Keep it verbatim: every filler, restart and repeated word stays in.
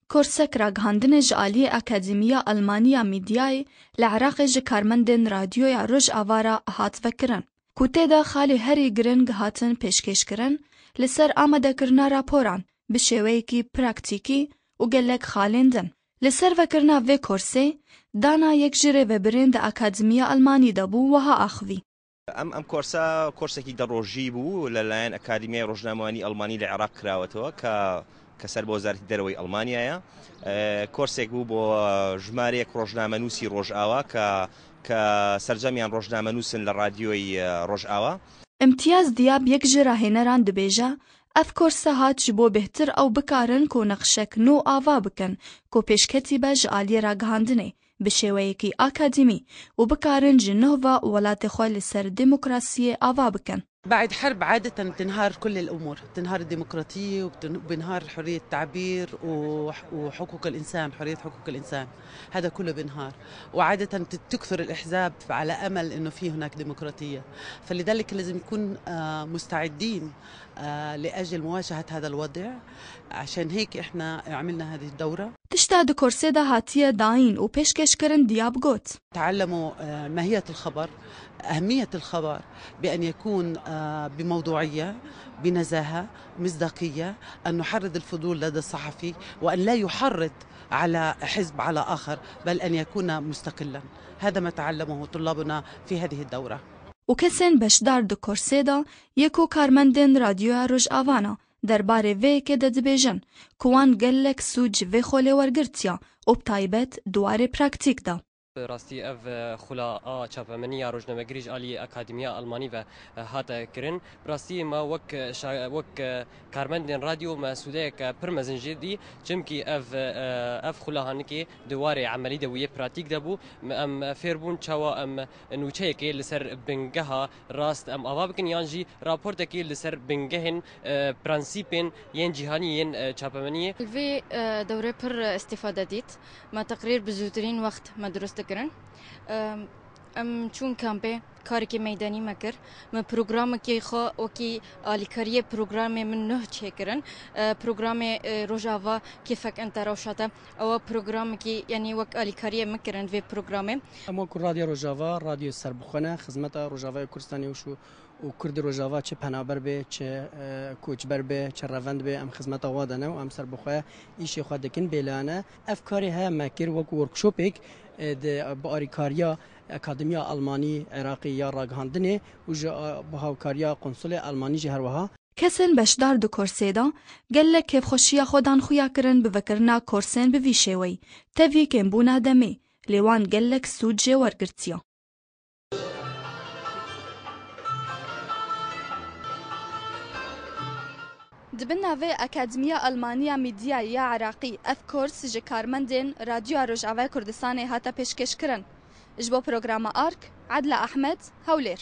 Korsek ragihandinê ji aliyê Akademiya Almaniya Mîdyayê li Iraqê ji karmendên Radyoya Rojava re hat vekirin, ku tê de xalê herî giring hatin pêşkêşkirin li ser amadekirina raporan bi şêweyekî praktîkî û gelek xalên din. Li ser vekirina vê korsê, dana yek ji rêvebirên di Akademiya Almanî de bû wiha axivî. ئەم ئەم کۆرسە کۆرسێکی دە ڕۆژی بوو لەلایەن ئەکادیمیای ڕۆژنامەوانی ئەڵمانی لە عێراق کراوەتەوە کە کە سەر بە وەزارەتی دەرەوەی ئەڵمانیایە. ئە، کۆرسێک بوو بۆ ژمارەیەک ڕۆژنامەنووسی ڕۆژئاوا کە کە سەرجەمیان ڕۆژنامەنووسن لە ڕادیۆی، ئە، ڕۆژئاوا. ئیمتیاز دیاب یەک ji rahêneran dibêje, ev korse hat ji bo bêhtir ew bikarin ku nexşek nû ava bikin ku pêşketî be ji aliyê ragihandinê bi şêweyekî akademî û bikarin ji nuh ve welatê xwe li ser demokrasiyê ava bikin. بعد حرب عادة بتنهار كل الأمور، بتنهار الديمقراطية وبتن- وبينهار حرية التعبير و- وحقوق الإنسان، حرية حقوق الإنسان، هذا كله بينهار. وعادة بتكثر الأحزاب على أمل إنه في هناك ديمقراطية، فلذلك لازم نكون، آه، مستعدين، آه، لأجل مواجهة هذا الوضع. عشان هيك إحنا عملنا هذه الدورة. Tişta di korsê de hatiye dayîn û pêşkêşkirin Diyab got. تعلموا، آه، ماهية الخبر، أهمية الخبر، بأن يكون، آه، بموضوعية، بنزاهة، مصداقية، أن نحرض الفضول لدى الصحفي، وأن لا يحرض على حزب على آخر، بل أن يكون مستقلا. هذا ما تعلمه طلابنا في هذه الدورة. Û kesên beşdar di korsê de yê ku karmendên Radyoya Rojava ne, derbarê vê yekê de dibêjin ku wan gelek sûc ji vê xolê wergirtiye û bi taybet di warê praktîk de. Bi rastî ev, e, xula a çapemeniya rojnamegirî ji alî Akademiya Almanî ve, e, hate kirin. Bi rastî me wek, e, şa-, wek, e, karmendên radyo me sûdeyeke pir mezin jê dî, çimkî ev, e, ev xula hanikê di warê emelî de û yê pratîk de bû. Me, em fêr bûn çawa em nûçeyekê li ser bingeha rast em ava bikin, yan jî raportekê li ser bingehên, e, prensîpên yên cîhanî yên, e, çapemeniyê. Li vê, e, dewrê pir îstîfade dît. Me teqrîr bi zûtirîn wext me dirust dikirin. Em, em çûn kampê, karekî meydanî me kir. Me programekî xwe wekî alîkariyê programê min nuh çêkirin. E, programê, e, Rojava kêfek ente rewşate. Ewa programekî, yanî wek alîkariyê min kirin vê programê. Em wekî Radyo Rojava, radyo serbixwe ne, xizmeta Rojavayê Kurdistanê û şu û Kurd Rojava çi penaber bê, çi, e, koçber bê, çi revend bê, em xizmeta wa de ne û em serbixwe îşê xwe dikin bêlane. Ev karê heye me kir wek workshopek, e, di, bi arîkariya Akademiya Almanî Iraqî ya Ragihandinê û ji, e, bi hawkariya Konsulê Almanî jî her wiha. Kesên beşdar di korsê de gelek kêfxweşiya xwe dan xuya kirin bi vekirina korsên bi vî şêweyî, tevî kêmbûna demê, lê wan gelek sûc jê wergirtiye. Di bin navê Akademiya Almaniya Mîdya ya Iraqî ev kors ji karmendên Radyoya Rojavayê Kurdistanê hate pêşkêşkirin. Ji bo programa Ark, Edla Ehmed, Hewlêr.